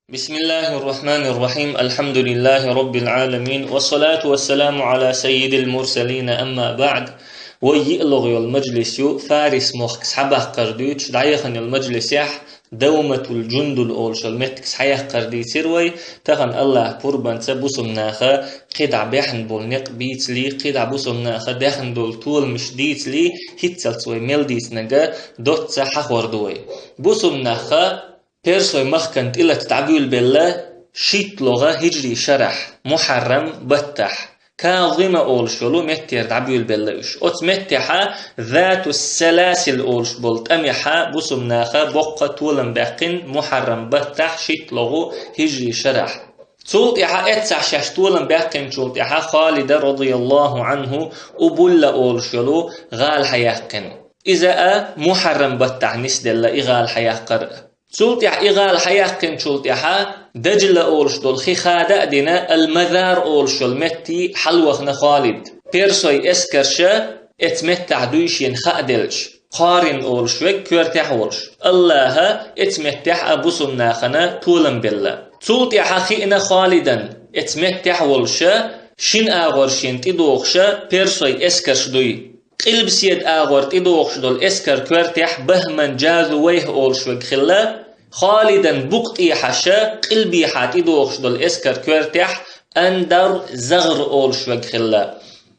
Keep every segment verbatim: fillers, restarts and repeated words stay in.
بسم الله الرحمن الرحيم. الحمد لله رب العالمين. والصلاة والسلام على سيد المرسلين. أما بعد. Вай йиълагӀа йола мажлис ю Фарис мохк схьабаккхар дуьйцуш дӀаяхана йола мажлисехь, Давматул Джундул олуш йола меттиг схьаяккхар дийцира вай. Тахан АллахӀа пурбанца бусулба наха кхидӀа бехна болу некъ бийцале, кхидӀа бусулба наха дехна долу толамаш дийцале, хӀинццалц вай мел дийцинарг доцца хьахор ду вай. Бусулба наха Персой махкана тӀелата дӀабуьйлабелла шийтталгӀа хӀижрий шарахь, Мухьаррам баттахь, Казима олуш йолу меттера дӀабуьйлабелла уьш. Оцу меттехьа Зату Саласил олуш болу тӀамехьа бусулба наха боккха толам баьккхина Мухьаррам баттахь шийтталгӀа хӀижрий шарахь. Цул тӀаьхьа эццахь шаьш толам баьккхинчул тӀаьхьа Халида, радияллаху Ӏанху, Убулла олуш йолу гӀала хьаяьккхина. Иза а Мухьаррам баттахь нисделла и гӀала хьаяккхар а. Цул тӀаьхьа и гӀала хьаяьккхинчул тӀаьхьа Дажла олуш долу хи хада а дина, Ал-Мазар олуш йолу метте хьалавахана Халид. Персой эскарша эцу меттахь дуй шена хаа делча, Кхарин олуш верг коьртехь а волуш. АллахӀа эцу меттехь а бусулба нахана толам белла. Цул тӀаьхьа хиъна Халидан эцу меттехь а волуша, шина агӀор шена тӀедогӀуша персой эскарш дуй. Къилбаседа агӀор тӀедогӀуш долу эскар коьртехь Бахман Джазувайх олуш верг хилла, Халидан букъа тӀехьаша къилбехьа тӀедогӀуш долу эскар коьртехь Андар Загър олуш верг хилла.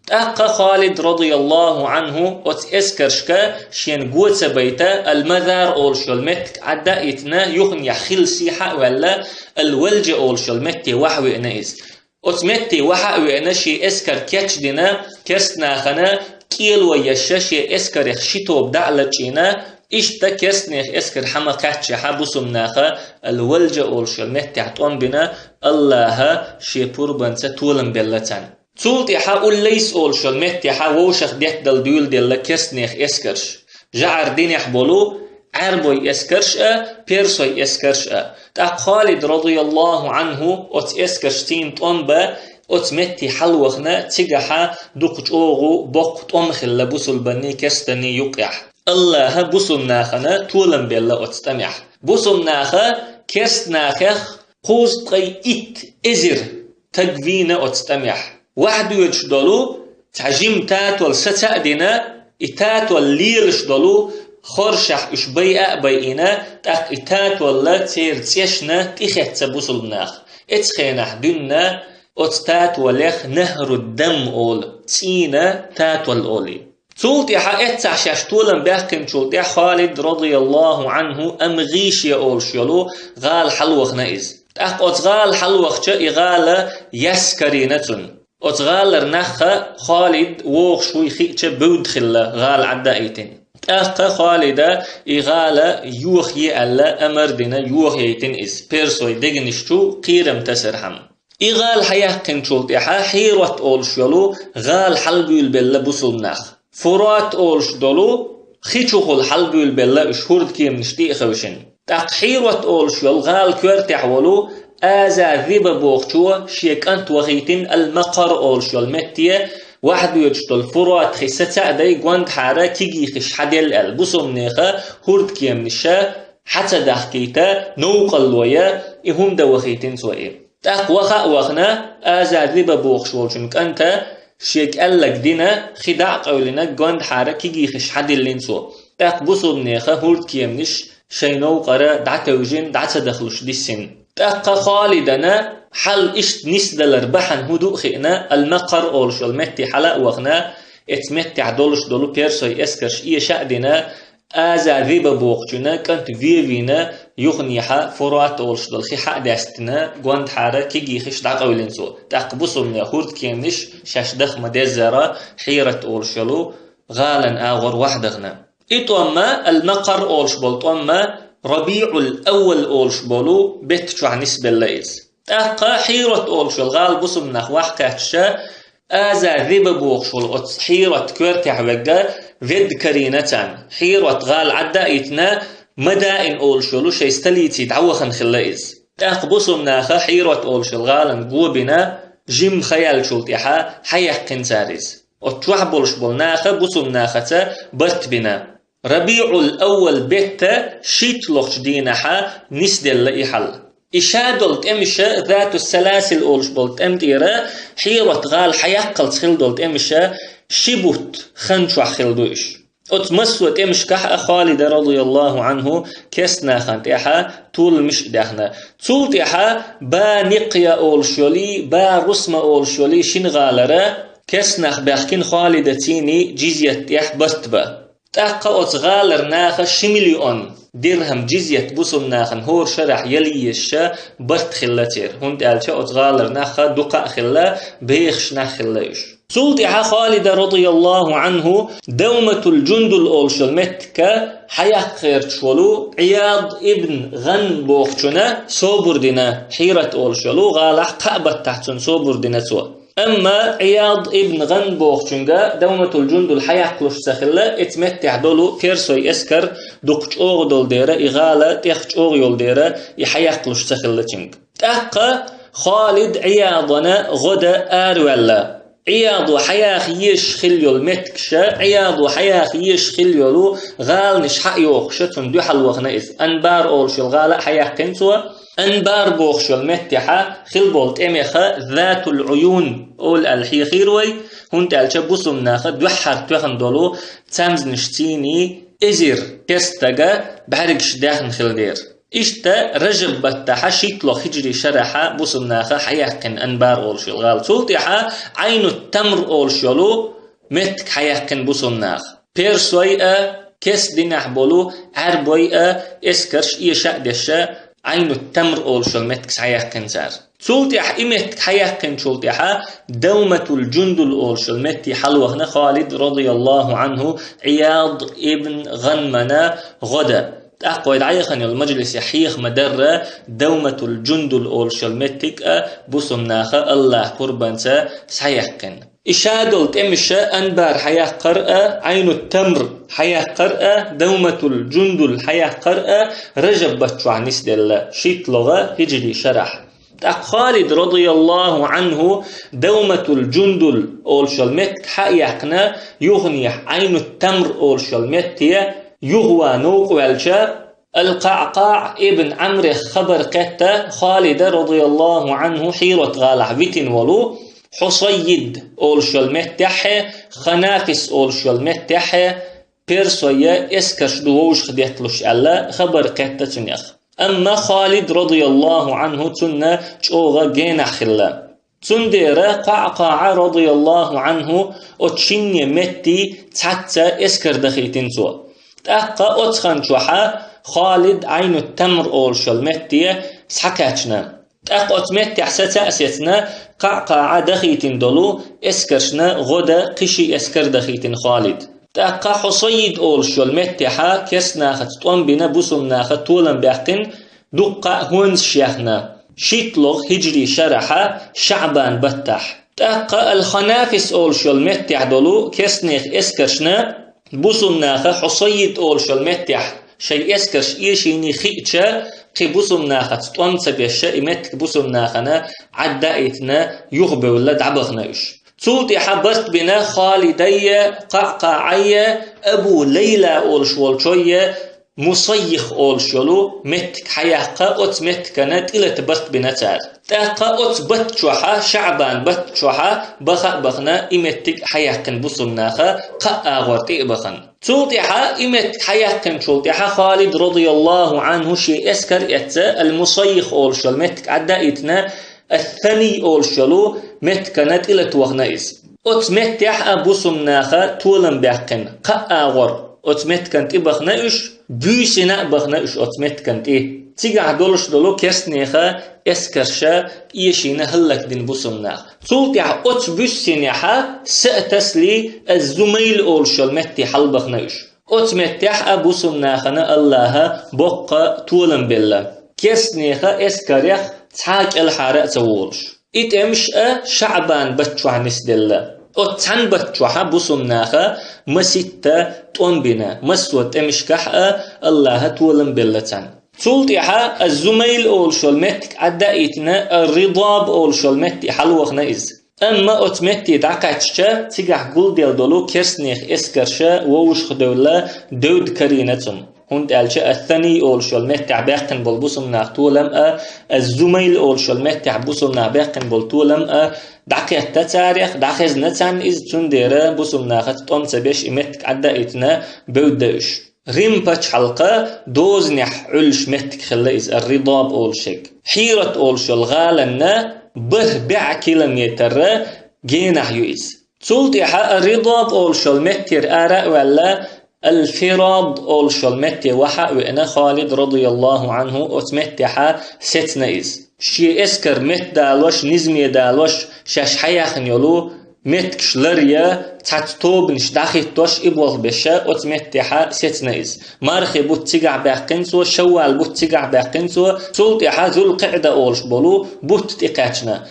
ТӀаккха Халид, радияллаху Ӏанху, оцу эскаршка шена го ца байта, Ал-Мазар олуш йолу меттиг Ӏадда а йитина, юханехь хилла сехьа а ваьлла, Ал-Валжа олуш йолу метте вахьа веана иза. Оцу метте вахьа а веана, шен эскар кечдина, керстанахана кӀело еш, шен эскарех ши тоба дӀа а лачкъийна, иштта керстанех эскар хьа ма кхаьччехьа, бусулба наха Ал-Валжа олуш йолу меттехь тӀом бина, АллахӀа шен пурбанца толам белла царна. Цул тӀаьхьа Уллайс олуш йолу меттехьа вовшах деттадала дуьйладелла керстанех эскарш. ЖаӀар динехь болу Ӏаьрбой эскарш а, персой эскарш а. ТӀаккха Халид, радияллаху Ӏанху, оцу эскарш цийна тӀом бан, оцу метте хьалавахана, цигахьа дукха чӀогӀа боккха тӀом хилла бусулбанний, керстанний юкъехь. АллахӀа бусулба нахана толам белла оцу тӀамехь. Бусулба наха керстанахех кхузткъе итт эзар стаг вийна оцу тӀамехь. Вахьа доьдуш долу цхьа жима татол саца а дина, и татол лелаш долу хоршахь уьш байа а байина, тӀаккха и татолла церан цӀешна тӀехецна бусулба нах. Эцу хенахь дуьнна оцу татолех Нахруддам олу, цӀийнан татол олий. Цул тӀаьхьа эццахь шаьш толам баьккхинчул тӀаьхьа Халид, радияллаху Ӏанху, Амгъише олуш йолу гӀала хьалавахана иза. ТӀаккха оцу гӀала хьалавахча, и гӀала яьсса карийна цунна. Оцу гӀалара нахха Халид вогӀуш вуй хиъча, бевдда хилла гӀала Ӏадда а йитина. ТӀаккха Халида и гӀала йохае аьлла амар дина, йохаяйтина иза, персой дегнаш чу кхерам тасархьама. И гӀала хьаяьккхинчул тӀаьхьа Хьирот олуш йолу гӀала хьалабуьйлабелла бусулба нах. Фурат олуш долу хи чухула хьалабуьйлабелла уьш, хӀордкеманаш тӀе а хевшина. ТӀаккха Хьирот олуш йолу гӀала коьртехь волу Аза Зиба бохучо шен кӀант вахийтина Ал-Макъар олуш йолу метте, вахьа доьдуш долу Фурат хи саца а дай, гондахьара кегий хиш хьаделла аьлла, бусулба неха хӀордкеманаша хьа ца дахкийта, новкъарло ян, и хӀунда вахийтина цо и. ТӀаккха ваха а вахана, Аза Зиба бохуш волчун кӀанта шен кӀаьллаг дина, хи дӀа а къевлина, гондахьара кегий хиш хьадиллина цо. ТӀаккха бусулба неха хӀордкеманаш шайн новкъара дӀатевжина, дӀа ца дахлуш диссина. ТӀаккха Халидана хьал иштта нисдалар бахьана хӀун ду а хиъна, Ал-Макъар олуш йолу метте хьала а вахана, эцу меттехь долуш долу персой эскарш эша а дина, Аза Зиба бохучуьнан кӀант вевийна, юханехьа Фурат олуш долу хи хьа а даьстина, гондахьара кегий хиш дӀакъевлина цо. ТӀаккха бусулба нехан хӀордкеманаш шаьш даха ма-деззара Хьират олуш йолу гӀалан агӀор вахьа дахана. И тӀом а, Ал-Макъар олуш болу тӀом а, РабиӀул-Аввал олуш болу бетта чохь нисбелла иза. ТӀаккха Хьирот олуш йолу гӀала бусулба нах вахьа кхаьчча, Аза Зиба бохуш волу оцу Хьирот коьртехь верг ведда карийна царна. Хьирот гӀала Ӏадда а йитина, Мадаин олуш йолу шайн столици дӀавахана хилла иза. ТӀаккха бусулба наха Хьирот олуш йолу гӀалана го бина, жимма ха яьллачул тӀаьхьа хьаяьккхина цара иза. Оцу чохь болуш болу наха бусулба нахаца барт бина. РабиӀул-Аввал бетта шийтталгӀачу дийнахьа нисделла и хьал. И ша долу тӀемаша, Зату Саласил олуш болу тӀем тӀера, Хьирот гӀала хьаяккхалц хилла долу тӀемаша ши бутт хан чохь хилла ду уьш. Оцу массо а тӀемашкахь а Халида, радияллаху Ӏанху, керста нахана тӀехьа толамаш а даьхна. Цул тӀаьхьа Ба Никъя олуш йолий, Ба Русма олуш йолий шина гӀалара керста нах баьхкина Халида цийний джизъят тӀехь барт бан. ТӀаккха оцу гӀалара наха ши миллион дирхам джизъят бусулба нахана хӀора шарахь яла езаш барт хилла церан, хӀунда аьлча оцу гӀалара нах дукха а хилла, бехаш нах хилла уьш. Цул тӀаьхьа Халида, радияллаху Ӏанху, Давматул Джундул олуш йолу меттиг хьаяккха гӀерташ волу Ӏияд ибн ГӀанм бохучунна собар дина, Хьират олуш йолу гӀалахь кхаа баттахь цунна собар дина цо. Амма Ӏияд ибн ГӀанм бохучуьнга Давматул Джундул хьаяккхалуш ца хилла, эцу меттехь долу персой эскар дукха чӀогӀа долу дера, и гӀала тӀех чӀогӀа йолу дера, и хьаяккхалуш ца хилла цуьнга. ТӀаккха Халид Ӏиядана гӀо дан араваьлла. Ӏиядо хьаяха езаш хилла йолу меттигаш, Ӏиядо хьаяха езаш хилла йолу гӀаланаш хьа а йохуш, цунна дуьхьал вахана иза. Анбар олуш йолу гӀала а хьаяьккхина цо. Анбар бохуш йолу меттехь хилла болу тӀемех Затул Ӏуюн олу аьлла хьехийра вай, хӀунда аьлча бусулба наха дуьххьара тоьхна долу цамзанаш цийний эзар керста стага бӀаьргаш даьхна хилла дера. Иштта Ражаб баттахь шийтталгӀа хиджри шарахь бусулба наха хьаяьккхина Анбар олуш йолу гӀала. Цул тӀаьхьа Ӏайну Тамр олуш йолу меттиг хьаяьккхина бусулба наха. Персой а, керста динехь болу Ӏаьрбой а эскарш эша а деш, Ӏайну Тамр олуш йолу меттигаш хьаяьккхина цара. Цул тӀаьхьа и меттиг хьаяьккхинчул тӀаьхьа Давматул Джундул олуш йолу метте хьалавахана Халид, радияллаху Ӏанху, Ӏияд ибн ГӀанмана гӀо дан. ТӀаккха вай дӀаяхана йолу мажлисехь хьеха ма-дарра, Давматул Джундул олуш йолу меттиг а бусулба наха Аллахь къурбанца схьаяьккхина. И ша долу тӀемаша Анбар хьаяккхар а, Ӏайну Тамр хьаяккхар а, Давматул Джундул хьаяккхар а Ражаб баттахь нисделла, шийтталгӀа хиджри шарахь. ТӀаккха Халид, радияллаху Ӏанху, Давматул Джундул олуш йолу меттиг хьа а яьккхина, юханехьа Ӏайну Тамр олуш йолу метте юхаван новкъа ваьлча, Ал-КъаӀкъаӀ ибн Ӏамрех хабар кхетта Халида, радияллаху Ӏанху, Хьирот гӀалахь витина волу Хьусаййид олуш йолу меттехь, Ханафис олуш йолу меттехь, персойн эскарш ду вовшах детталуш аьлла, хабар кхетта цуьнех. Амма Халид, радияллаху Ӏанху, цунна чӀогӀа генахь хилла. Цундела КъаӀкъаӀа, радияллаху Ӏанху, оцу шинне метте цхьацца эскар дахийтина цо. ТӀаккха оцу хан чохь Халид Ӏайну Тамр олуш йолу метте схьакхаьчна. ТӀаккха оцу меттехь саца а сецна, КъаӀкъаӀа дахийтина долу эскаршна гӀо дан кхин ши эскар дахийтина Халид. ТӀаккха Хьусаййид олуш йолу меттехь керста нахаца тӀом бина, бусулба наха толам баьккхина, дуккха а хӀонзаш яьхна, шийтталгӀа хиджри шарахь, ШаӀбан баттахь. ТӀаккха Ал-Ханафис олуш йолу меттехь долу керстанех эскаршна бусулба наха Хьусаййид олуш йолу меттехь шайн эскарш эшийний хиъча, кхин бусулба нахаца тӀом ца беш, и меттиг бусулба нахана Ӏадда а йитина, юхабевлла дӀабахана уьш. Цул тӀаьхьа барт бина Халидай а, КъаӀкъаӀай а, Абу Лайла олуш волчой а, Мусаййих олуш йолу меттиг хьаяккха, оцу меттигана тӀилата барт бина цара. ТӀаккха оцу баттахь, ШаӀбан баттахь, баха а бахана, и меттиг хьаяьккхина бусулба наха кхаа агӀор тӀе а бахана. Цул тӀаьхьа и меттиг хьаяьккхинчул тӀаьхьа Халид, радияллаху Ӏанху, шен эскар эцна Ал-Мусаййих олуш йолу меттиг Ӏадда а йитина, Ас-Сани олуш йолу меттигана тӀилата вахана иза. Оцу меттехь а бусулба наха толам баьккхина, кхаа агӀор оцу меттигана тӀе бахана уьш, буьйсина а бахана уьш оцу меттигана тӀе. Цигахь долуш долу керстанеха эскарша эшийна хӀаллакдина бусулба нах. Цул тӀаьхьа оцу буьйсинехь са а тасале, Аз-Зумайл олуш йолу метте хьалабахана уьш. Оцу меттехь а бусулба нахана Аллаха боккха толам белла. Керстанеха эскарех цхьа а кӀелхьара а ца волуш. И тӀемаш а ШаӀбан баттахь нисделла. Оцу цхьана баттахь бусулба наха маситта тӀом бина, массо а тӀемашкахь а Аллаха толам белла царна. Цул тӀаьхьа Аз-Зумайл олуш йолу меттиг Ӏадда а йитина, Ар-Ридаб олуш йолу метте хьалавахана иза. Амма оцу метте дӀакхаьчча, цигахь гулделла долу керстанех эскарша вовшах девлла девда карийна цунна. ХӀунда аьлча Ас-Саний олуш йолу меттехь баьккхина болу бусулба нах толам а, Ас-Зумайл олуш йолу меттехь бусулба нах баьккхина болу толам а дӀакхетта царех, дӀахезна царна иза, цундела бусулба нахаца тӀом ца беш и меттиг Ӏадда а йитина бевдда уьш. Рим пачхьалкха дозанехь Ӏуьллуш меттиг хилла иза, Ар-Ридаб олуш ерг. Хьират олуш йолу гӀаланна бархӀ бӀе километр генахь ю иза. Цул тӀаьхьа Ар-Ридаб олуш йолу меттера ара а ваьлла, Ал-Фирад олуш йолу метте ваха а веана, Халид, радияллаху Ӏанху, оцу меттехьа сецна иза. Шен эскар меттадалош, низаме далош, шаьш хьаяьхна йолу меттигаш ларъян, цхьацца тобанаш дӀахӀиттош, и болх беш, оцу меттехьа сецна иза. Мархи бутт цигахь баьккхина цо, шаввал бутт цигахь баьккхина цо, цул тӀаьхьа Зул-КъиӀда олуш болу бутт тӀекхаьчна.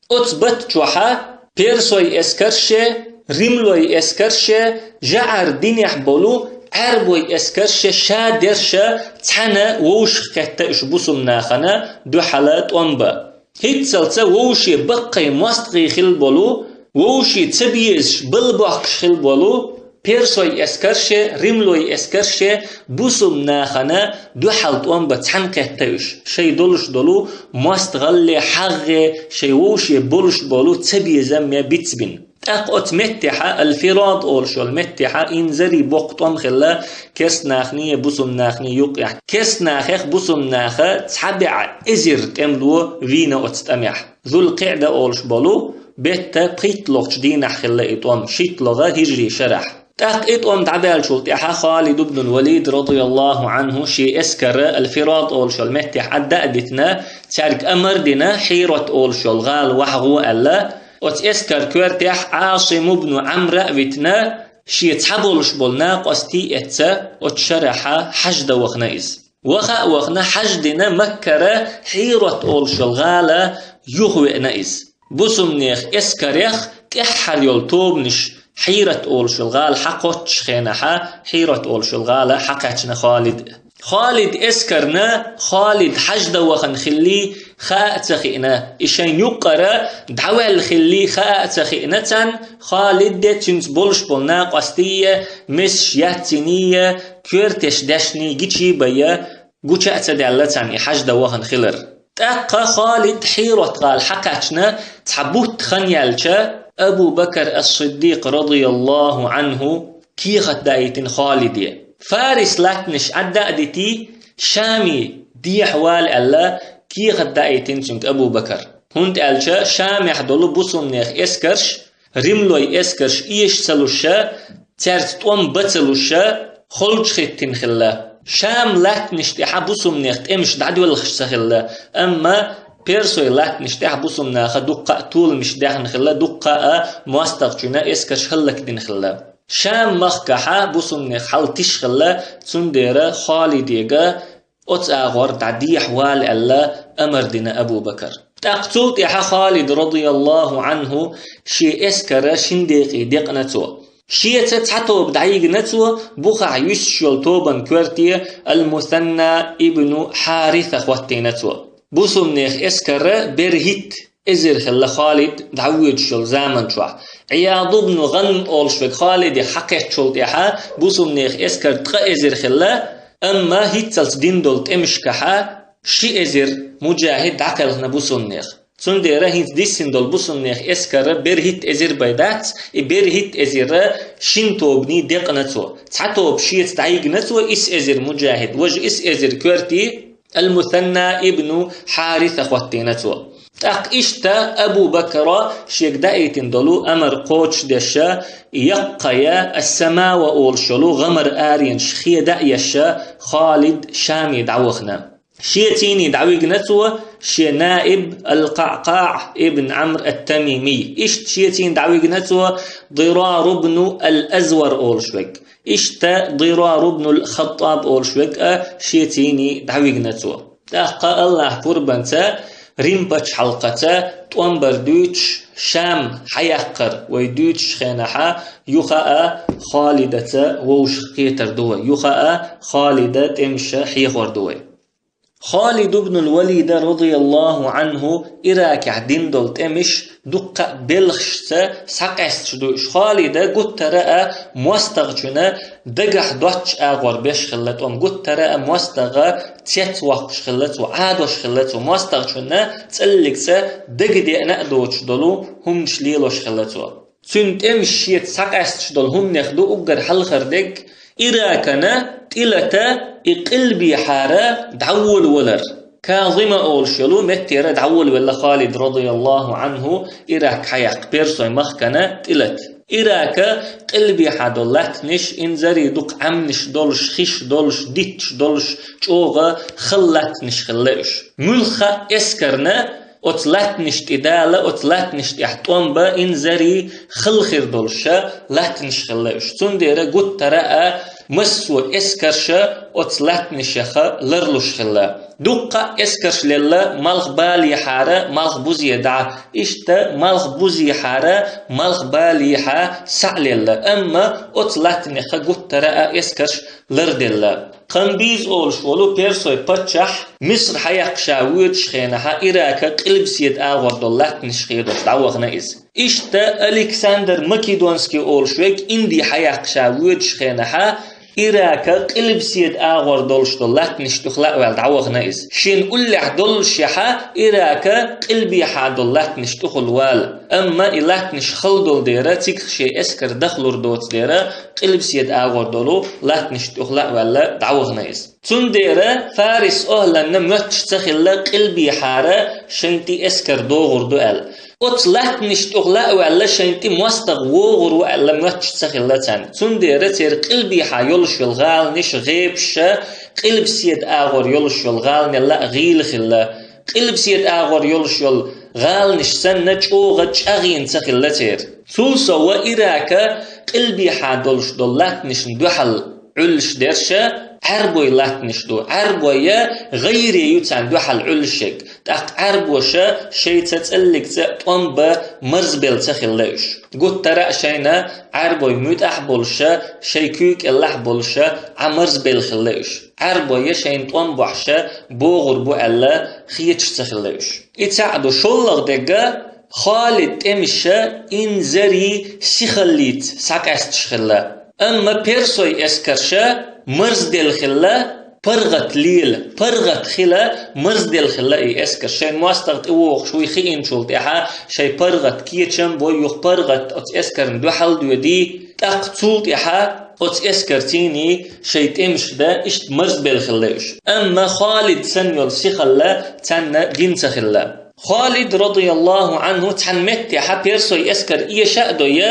Оцу бутт чохьа персой эскарше, римлой эскарше, жӀар динехь болу Ӏаьрбой эскарше ша дерша цхьаьна вовшах кхетта уьш бусулба нахана дуьхьала тӀом бан. ХӀинццалца вовше баккхий мостагӀий хилла болу, вовше ца безаш балла бохкуш хилла болу, персой эскарше, римлой эскарше бусулба нахана дуьхьал тӀом бан цхьаьна кхетта уьш, шайн долуш долу мостагӀалле хьагӀе, шайн вовше болуш болу цабезам я бицбина. ТӀаккха оцу меттехьа, Ал-Фирад олуш йолу меттехьа, инзаре боккха тӀом хилла керстанахний, бусулба нахний юккъехь. Керстанахех бусулба наха цхьа бӀе эзар тӀемало вийна оцу тӀамехь. Зул-КъиӀда олуш болу бетта пхийтталгӀачу дийнахь хилла и тӀом, шийтталгӀа хӀижрий шарахь. ТӀаккха и тӀом дӀабаьллачул тӀаьхьа Халид ибн Валид, радияллаху Ӏанху, шен эскар Ал-Фирад олуш йолу меттехь Ӏадда а дитина, цаьрга амар а дина, Хьират олуш йолу гӀала ваха гӀо аьлла, оцу эскар коьртехь Ӏасим ибн Ӏамра а витина, шен цхьаболуш болу накъостий а эцна, оцу шарахьа хьаждан вахана иза. Ваха а вахана, хьаждина Маккара Хьират олуш йолу гӀала юхавеана иза. Бусулбанех эскарех тӀаьххьара йолу тобанаш Хьират олуш йолу гӀала хьакхоччуш хенахьа, Хьират олуш йолу гӀала хьакхаьчна Халид. Халид эскарна Халид хьаждан вахана хиллий хаа а ца хиъна, и шайн юккъара дӀаваьлла хиллий хаа а ца хиъна царна, Халиде, цуьнца болуш болу накъостий а, месаш яцйиний а, коьртеш дешний гичий а бай, гуча а ца даьлла царна и хьаждан вахана хилар. ТӀаккха Халид Хьират гӀала хьакхаьчна цхьа бутт хан яьлча, Абу Бакар ас-Сиддикъ, радияллаху Ӏанху, кехат даийтина Халиде. Фарис латтанаш Ӏадда а дитий, Шаме дехьавала аьлла, кехат даийтина цуьнга Абу Бакар. ХӀунда аьлча Шамехь долу бусулбанех эскарш, римлой эскарш эша ца луша, цаьрца тӀом бан ца луша, холчахӀиттина хилла. Шам латтанаш тӀехьа бусулбанех тӀемаш дӀадоьлхуш ца хилла, амма персой латтанаш тӀехь бусулбанаха дуккха а толамаш даьхна хилла, дуккха а мостагӀчуьнан эскарш хӀаллакдина хилла. Шам-махкахьа бусулбанех хьал тиша хилла, цундела Халидега оцу агӀор дӀадехьавала аьлла, амар дина Абу Бакар. ТӀаккха цул тӀаьхьа Халид, радияллаху Ӏанху, шен эскара шин декъе декъна цо. Шеца цхьа тоба дӀайигна цо, бухахь юьсуш йолу тобанан коьрте Ал-Мусанна ибну Хьариса хӀоттийна цо. Бусулбанех эскара берхӀитта эзар хилла Халид дӀавоьдуш йолу заман чохь. Ӏияд ибн ГӀанм олуш верг Халиде хьакхеччул тӀаьхьа бусулбанех эскар ткъа эзар хилла, амма хӀинццалц дина долу тӀемашкахьа ши эзар муджахӀид дӀакхелхина бусулбанех. Цундела хӀинца диссина долу бусулбанех эскара берхӀитта эзар бай дац, и берхӀитта эзара шин тобане декъна цо. Цхьа тоба шеца дӀайигна цо, исс эзар муджахӀид, важа исс эзар коьрте Ал-Мусанна ибну Хьариса хӀоттийна цо. ТӀаккха иштта Абу Бакара шега даийтина долу амар кхочушдеша, яккхая Ас-Самава олуш йолу гӀамар аренаш хеда а еша, Халид Шаме дӀавахана. Шецийний дӀавигна цо шен наиб Ал-КъаӀкъаӀ ибн Ӏамр ат-Тамими. Иштта шецийний дӀавигна цо Дирар ибну Ал-Азвар олуш верг. Иштта Дирар ибн Ал-ХаттӀаб олуш верг а шецийний дӀавигна цо. ТӀаккха Аллахь пурбанца, Рим пачхьалкхаца тӀом бар дуьйцуш, Шам хьаяккхар вай дуьйцуш хенахьа, юха а Халидаца вовшах кхетар ду вай, юха а Халида тӀемаша хьехор ду вай. Халид ибн аль-Валида, радияллаху анху, Иракехь дина долу тӀемаш дуккха а белхашца схьакъаьсташ ду уьш. Халида гуттара а мостагӀчунна дагахь доцчу агӀор беш хилла тӀом, гуттара а мостагӀа цецвоккхуш хилла цо, Ӏадош хилла цо, мостагӀчунна цӀаллиг цӀа дагадеана а доцуш долу хӀуманаш лелош хилла цо. Цуьнан тӀемаш шеца схьакъаьсташ долу хӀуманех ду уггар хьалхара дерг, Иракана тӀелата и къилбехьара дӀаволавалар. Казима олуш йолу меттера дӀаволавелла Халид, радияллаху анху, Ирак хьаяккха, Персойн махкана тӀелата. Ирака къилбехьа долу латтанаш, инзаре дукха Ӏаьмнаш долуш, хиш долуш, дитташ долуш, чӀогӀа хала латтанаш хилла уьш. Муьлхха а эскарна оцу латтанаш тӀе дала, оцу латтанаш тӀехь тӀом бан инзаре хала хир долуш латтанаш хилла уьш. Цундела гуттара а массо а эскарша оцу латтанашеха ларлуш хилла. Дуккха а эскарш лелла малхбалехьара малхбузе дӀа, иштта малхбузехьара малхбалехьа схьа а лелла, амма оцу латтанеха гуттара а эскарш ларделла. Камбиз олуш волу Персойн паччахь Миср хьаяккха ша воьдучу хенахьа Ирака къилбаседа агӀор долу латтанаш хедош дӀавахана иза. Иштта Александр Македонский олуш верг Инди хьаяккха ша воьдучу хенахьа Ирака къилбаседа агӀор долуш долу латтанаш тӀехула а ваьлла дӀавахана иза. Шен уллехь доллушехьа Ирака къилбехьа долу латтанаш тӀехула вала. Амма и латтанаш хала долу дера, цигахь шен эскар дахлур доцу дера, къилбаседа агӀор долу латтанаш тӀехула а ваьлла дӀавахана иза. Цундела Фарис охӀланна моьттуш ца хилла къилбехьара шайн тӀе эскар догӀур ду аьлла. Оцу латтанаш тӀехула а ваьлла шайн тӀе мостагӀа вогӀур ву аьлла моьттуш ца хилла царна. Цундела церан къилбехьа йолуш йолу гӀаланаш, гӀепаш, къилбаседа агӀор йолуш йолу гӀаланел а гӀийла хилла. Къилбаседа агӀор йолуш йолу гӀаланаш санна чӀогӀа чӀагӀйина ца хилла церан. Цул сов Ирака къилбехьа долуш долу латтанашна дуьхьал Ӏуьллуш дерш Ӏаьрбойн латтанаш ду. Ӏаьрбой гӀайре ю царна дуьхьал Ӏуьллуш ерг. ТӀаккха Ӏаьрбоша шайца цӀаллиг цӀа тӀом бан марзбелла ца хилла уьш. Гуттара а шайна Ӏаьрбой муьтӀахь а болуша, шайн куьйга кӀелахь а болуша, Ӏа марзбелла хилла уьш. Ӏаьрбой шайна тӀом бохьуша богӀур бу аьлла хеташ ца хилла уьш. И цхьаъ ду. ШоллагӀа дерг, Халид тӀемаша инзаре сихаллица схьакъаьсташ хилла. Амма Персойн эскарша марзделла хилла, паргӀат лела, паргӀат хила марзделла хилла и эскар. Шайн мостагӀа тӀевогӀуш вуй хиъначул тӀаьхьа шайн паргӀат кечам бой, юха паргӀат оцу эскарна дуьхьал доьдий, тӀаккха цул тӀаьхьа оцу эскарций шайн тӀемаш дан иштта марзбелла хилла уьш. Амма Халид санна йолу сихалла царна дина ца хилла. Халид, радияллаху анху, цхьана меттехьа Персойн эскар эша а дой,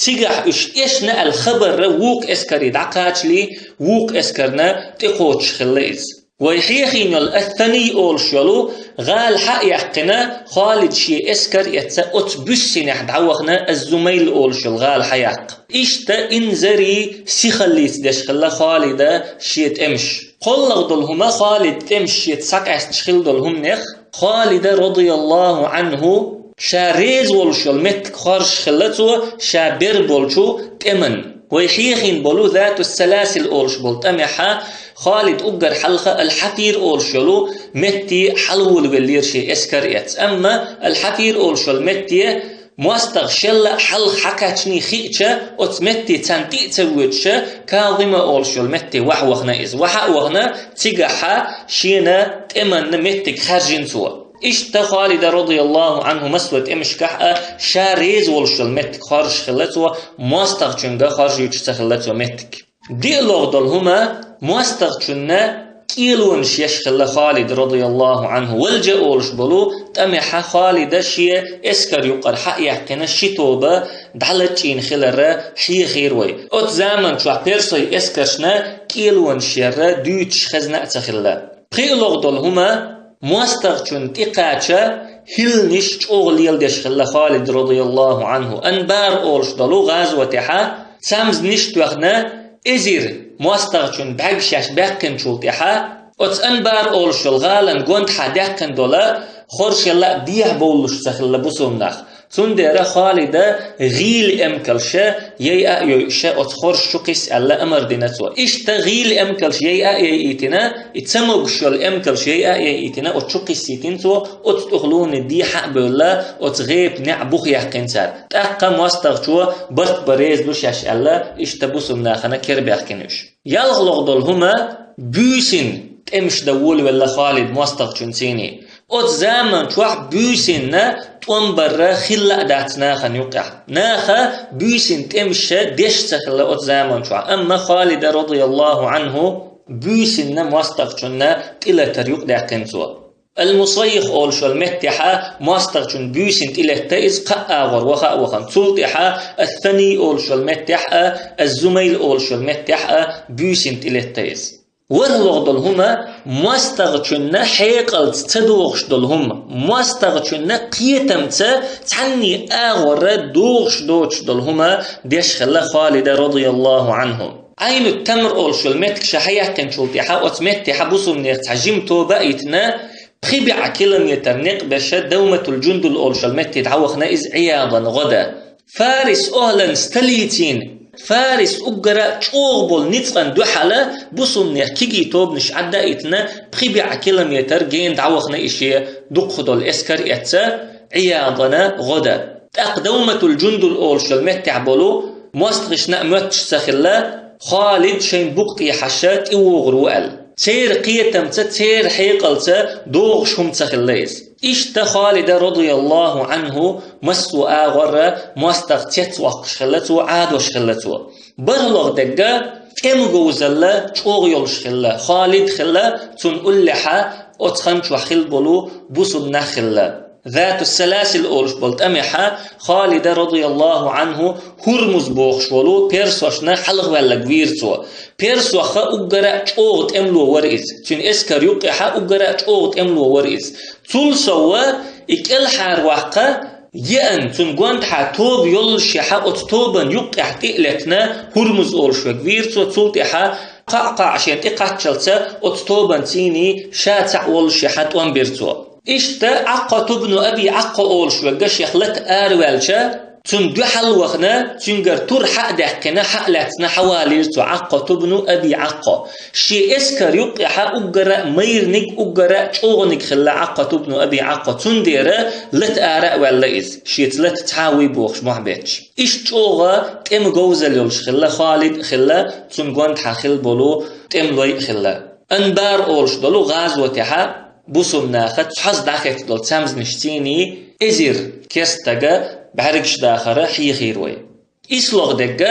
цигахь уьш эшна аьлла хабар вукху эскаре дӀакхачале, вукху эскарна тӀекхочуш хилла иза. Вай хьехийна йолу Ат-Таний олуш йолу гӀала схьа а яьккхина, Халид шен эскар а эцна оцу буьссинехь дӀавахана Аз-Зумайл олуш йолу гӀала схьаяккха. Иштта инзаре сихаллица деш хилла Халида шен тӀемаш. КхоалгӀа долу хӀума, Халид тӀемаш шеца схьакъаьсташ хилла долу хӀуманех, Халида, радияллаху анху, ша реза волуш йолу меттиг хоржуш хилла цо ша бер болчу тӀеман. Вай хьехийна болу Затус-Саласил олуш болу тӀамехьа Халид уггар хьалха Аль-Хьафир олуш йолу метте хьалаволавеллера шен эскар а эцна. Амма Аль-Хьафир олуш йолу метте мостагӀа шелла а хьалха хьакхаьчний хиъча, оцу метте царна тӀе а ца воьдуша, Казима олуш йолу метте вахьа вахана иза. Вахьа а вахана, цигахьа шена тӀеманна меттиг хаьржина цо. Иштта Халида, радияллаху анху, массо а тӀемашкахь а ша реза волуш йолу меттиг хоржуш хилла цо, мостагӀчуьнга хоржуьйтуш ца хилла цо меттиг. ДиълагӀа долу хӀума, мостагӀчунна кӀелонаш еш хилла Халид, радияллаху анху. Валжа олуш болу тӀамехьа Халида шен эскар юкъара схьа а яьккхина, ши тоба дӀалачкъийна хиларра хьехийра вай. Оцу заман чохь Персойн эскаршна кӀелонаш ярра дуьйцуш хезна а ца хилла. ПхоалгӀа долу хӀума, мостагӀчунна тӀекхача хӀилланаш чӀогӀа леладеш хилла Халид, радияллаху анху. Анбар олуш долу гӀазотехьа цамзниш а тоьхна, эзар мостагӀчун бӀаьрг шаьш баьккхинчул тӀаьхьа, оцу Анбар олуш йолу гӀалан гондахьа даьккхина долу хоршалла а дехьа бовлуш ца хилла бусулба нах. Цундела Халида гӀийла эмкалш яйа а йойуш оцу хорша чу кхисса аьлла амар дина цо. Иштта гӀийла эмкалш яйа а яйийтина, и ца могуш йолу эмкалш яйа а яйийтина, оцу чу кхиссийтина цо, оцу тӀехула дехьа а бевлла, оцу гӀепан неӀ бух яьккхина цара. ТӀаккха мостагӀчо барт бан реза ду шаьш аьлла, иштта бусалба нахана кера баьхкина уьш. ЯлхалгӀа долу хӀума буьйсанна тӀемаш дан волавелла Халид мостагӀчун цийний. Оцу заман чохь буьйсанна тӀом барра хилла а дац нахана юкъехь. Наха буьйсанна тӀемаш деш ца хилла оцу заман чохь, амма Халида, радияллаху Ӏанху, буьйсанна мостагӀчунна тӀелатар юкъадаьккхина цо. Ал-Мусаййих олуш йолу меттехьа мостагӀчун буьйсанна тӀелетта иза кхаа агӀор ваха а вахана. Цул тӀаьхьа Ас-Саний олуш йолу меттехь а, Аз-Зумайл олуш йолу меттехь а буьйсанна тӀелетта иза. ВорхӀалгӀа долу хӀума, мостагӀчунна хьекъалца ца догӀуш долу хӀума, мостагӀчунна кхетамца цхьанний агӀора догӀуш доцуш долу хӀума деш хилла Халида, радияллаху Ӏанху. Ӏайну Тамр олуш йолу меттиг ша хьаяьккхинчул тӀаьхьа оцу меттехьа бусалба нехан цхьа жима тоба а йитина, пхи бӀе километр некъ беша Давматул-Джундул олуш йолу метте дӀавахана иза Ӏиядан гӀо дан. Фарис охӀлан столицин, Фарис уггара а чӀогӀа болу ницкъан дуьхьала бусалба нехан кегий тобанаш Ӏадда а йитина, пхи бӀе километр гена дӀавахана и шен дукхах долу эскар эцна Ӏиядана гӀо дан. ТӀаккха Давматул-Джундул олуш йолу меттехь болу мостагӀашна а моьттуш ца хилла, Халид шайн букъ тӀехьаша тӀевогӀур ву аьлла. Церан кхетамца, церан хьекъалца догӀуш хӀума ца хилла иза. Иштта Халида, радияллаху Ӏанху, массо а агӀора мостагӀа цецвоккхуш хилла цо, Ӏадош хилла цо. БархӀалгӀа дерг тӀеман говзалла чӀогӀа йолуш хилла. Халид хилла, цунна уллехьа оцу хан чохь хилла болу бусалба нах хилла. Зату Саласил олуш болу тӀамехьа Халида, радияллаху Ӏанху, ХӀурмуз бохуш волу персошна хьалхаваьлларг вийра цо. Персохха уггара а чӀогӀа тӀемало вара иза. Цуьнан эскар юккъехьа уггара а чӀогӀа тӀемало вара иза. Цул сов и кӀелхьарваккха, еана, цунна гондахьа тоба йоллушехьа, оцу тобанна юккъехь тӀе а летна, ХӀурмуз олуш верг вийра цо, цул тӀаьхьа кхаа-кхаа шена тӀекхаччалца оцу тобанна цийний ша цхьаъ воллушехьа тӀом бира цо. Иштта Ӏаккъату бну Аби Ӏаккъа олуш верг шех лата араваьлча, цунна дуьхьал вахана, цуьнгара тур хьа а даьккхина, хьа а лаьцна, хьавалийра цо Ӏаккъату бну Аби Ӏаккъа. Шен эскар юккъехьа уггара а майраниг, уггара а чӀогӀаниг хилла Ӏаккъату бну Аби Ӏаккъа, цундела лата ара а ваьлла иза, шеца лата цхьа а вуй бохуш мохь бетташ. Иштта чӀогӀа тӀеман говзалла йолуш хилла, Халид а хилла, цунна гондахьа хилла болу тӀемалой а хилла. Анбар олуш долу гӀазотехьа бусалба наха цхьаьна дӀахецна долу цамзнаш цийний эзар керста стага бӀаьргаш дахара хьехийра вай. ИйслагӀа дерг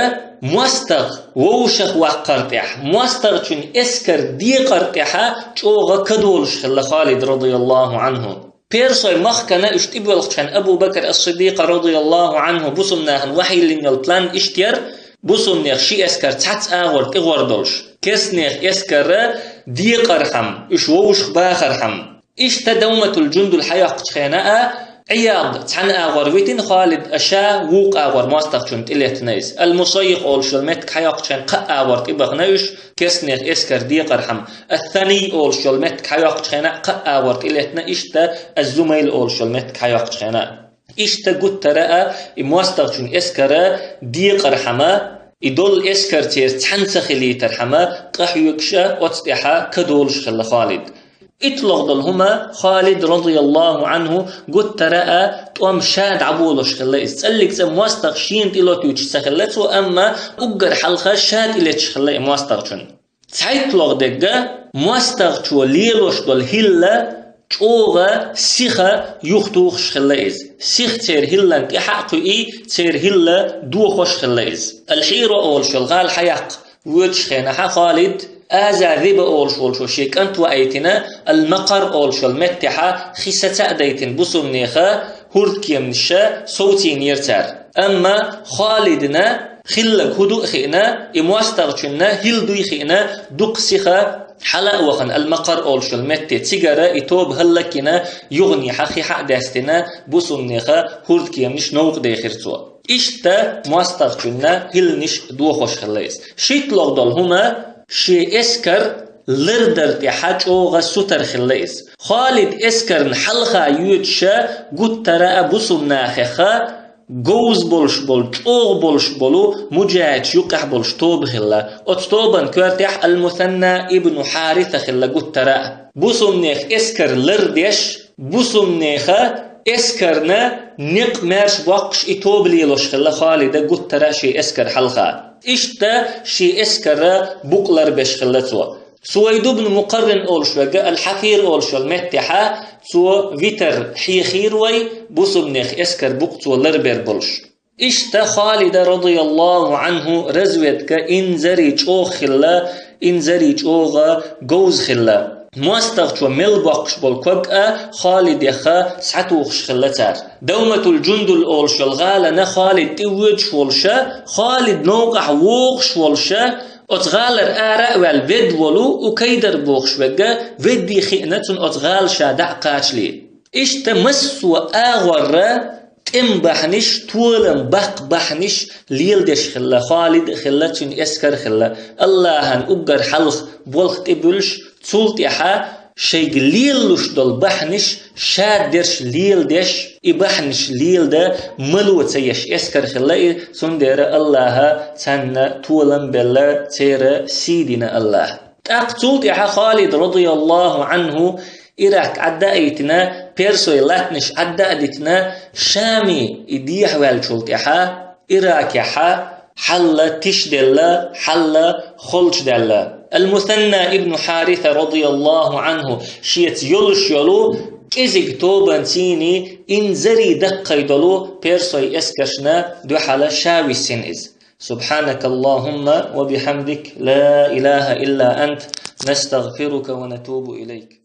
мостагӀа вовшах ваккхар тӀехь, мостагӀчун эскар декъар тӀехьа чӀогӀа ка долуш хилла Халид, радияллаху Ӏанху. Персой махкана уьш тӀебоьлхучу хенахь Абу Бакр ас-Сиддикъа, радияллаху Ӏанху, бусалба нахана вахьйиллина йолу план иштта яра: бусалба нехан ши эскар цхьацца агӀор тӀегӀор долуш, керста нехан эскар декъархьама, уьш вовшах бахархьама. Иштта Давматул-Джундул хьайоккхучу хенахь а, Ӏияд цхьана агӀор витина Халид, а ша вукху агӀор мостагӀчунна тӀелеттина иза. Ал-Мусаййих олуш йолу меттиг хьайоккхучу хенахь кхаа агӀор тӀебахана уьш, керста нехан эскар декъархьама. Ас-Саний олуш йолу меттиг хьайоккхучу хенахь кхаа агӀор тӀелеттина, иштта Аз-Зумайл олуш йолу меттиг хьайоккхучу хенахь. Иштта гуттара а и мостагӀчун эскар декъархьама, и долу эскар церан цхьаьна ца хилийтархьама, къахьоьгуш а, оцу тӀехьа ка долуш хилла Халид. ИттлагӀа долу хӀума, Халид, радияллаху Ӏанху, гуттара а тӀом ша дӀаболуш хилла иза. ЦӀаллиг цӀа мостагӀа шена тӀелетуьйтуш ца хилла цо, амма уггар хьалха ша тӀелеташ хилла и мостагӀчун. ЦхьайттлагӀа дерг мостагӀчо лелош долу хӀилла чӀогӀа сиха юхатухуш хилла иза. Сиха церан хӀиллана тӀаьхьа а кхуьий, церан хӀилла дохош хилла иза. Ал-Хьира олуш йолу гӀала хьаяккха воьдучу хенахьа Халид Аза Риба олуш волчо шен кӀант ваийтина, Ал-Макъар олуш йолу меттехьа хи саца а дайтина бусалба нехан хӀордкеманаш совцийнера цара. Амма Халидна хилларг хӀун ду а хиъна, и мостагӀчунна хӀилла дуй хиъна, дукха сиха хьала а вахана Ал-Макъар олуш йолу метте, цигара и тоба хӀаллакйина, юханехьа хи хьа а даьстина, бусалба нехан хӀордкеманаш новкъа дехира цо. Иштта мостагӀчунна хӀилланаш дохош хилла иза. ШийттлагӀа долу хӀума, шен эскар лардар тӀехьа чӀогӀа сутара хилла иза. Халид эскарна хьалха йоьдуша гуттара а бусулба нахеха говза болуш болу, чӀогӀа болуш болу муджахӀидаш юккъехь болуш тоба хилла. Оцу тобан коьртехь Ал-Мусанна ибн Хьариса хилла гуттара а. Бусулба нехан эскар лардеш, бусулба нехан эскарна некъ маьрша боккхуш и тоба лелош хилла Халида гуттара а шен эскар хьалха. Иштта шен эскара букъ ларбеш хилла цо. Сувайд ибн Мукъаррин олуш верг, Ал-Хьафир олуш йолу меттехьа, цо витар хьехийра вай, бусулба нехан эскар букъ цо ларбер болуш. Иштта Халида, радияллаху Ӏанху, разведка инзаре чӀогӀа хилла, инзаре чӀогӀа говза хилла. МостагӀчо мел боккхуш болу ког а Халидеха схьатухуш хилла цара. Давматул-Джундул олуш йолу гӀалана Халид тӀевоьдуш волуша, Халид новкъахь вогӀуш волуша, оцу гӀалара ара а ваьлла ведда волу Укайдар бохуш верг, веддий хиъна цунна оцу гӀала ша дӀа а кхачале. Иштта массо а агӀорра тӀеман бахьанаш, толам баккха бахьанаш леладеш хилла, Халид а хилла, цуьнан эскар а хилла. Аллахьан уггар хьалха болх тӀебуьллуш, цул тӀаьхьа шайга лелалуш долу бахьанаш шадерш леладеш, и бахьанаш леладан мало ца еш эскар хилла и, цундела Аллаха царна толам белла, церан сий дина Аллаха. ТӀаккха цул тӀаьхьа Халид, радияллаху Ӏанху, Ирак Ӏадда а йитина, персой латтанаш Ӏадда а дитина, Шаме и дехьаваьллачул тӀаьхьа, Иракехьа хьал тишделла, хьал холчудаьлла. Ал-Мусанна ибн Хьариса, радияллаху Ӏанху, шеца йолуш йолу кӀезиг тобанцийний инзаре даккхий долу персой эскаршна дуьхьала ша виссина иза. سبحانك اللهم وبحمدك، لا إله إلا أنت، نستغفرك ونتوب إليك.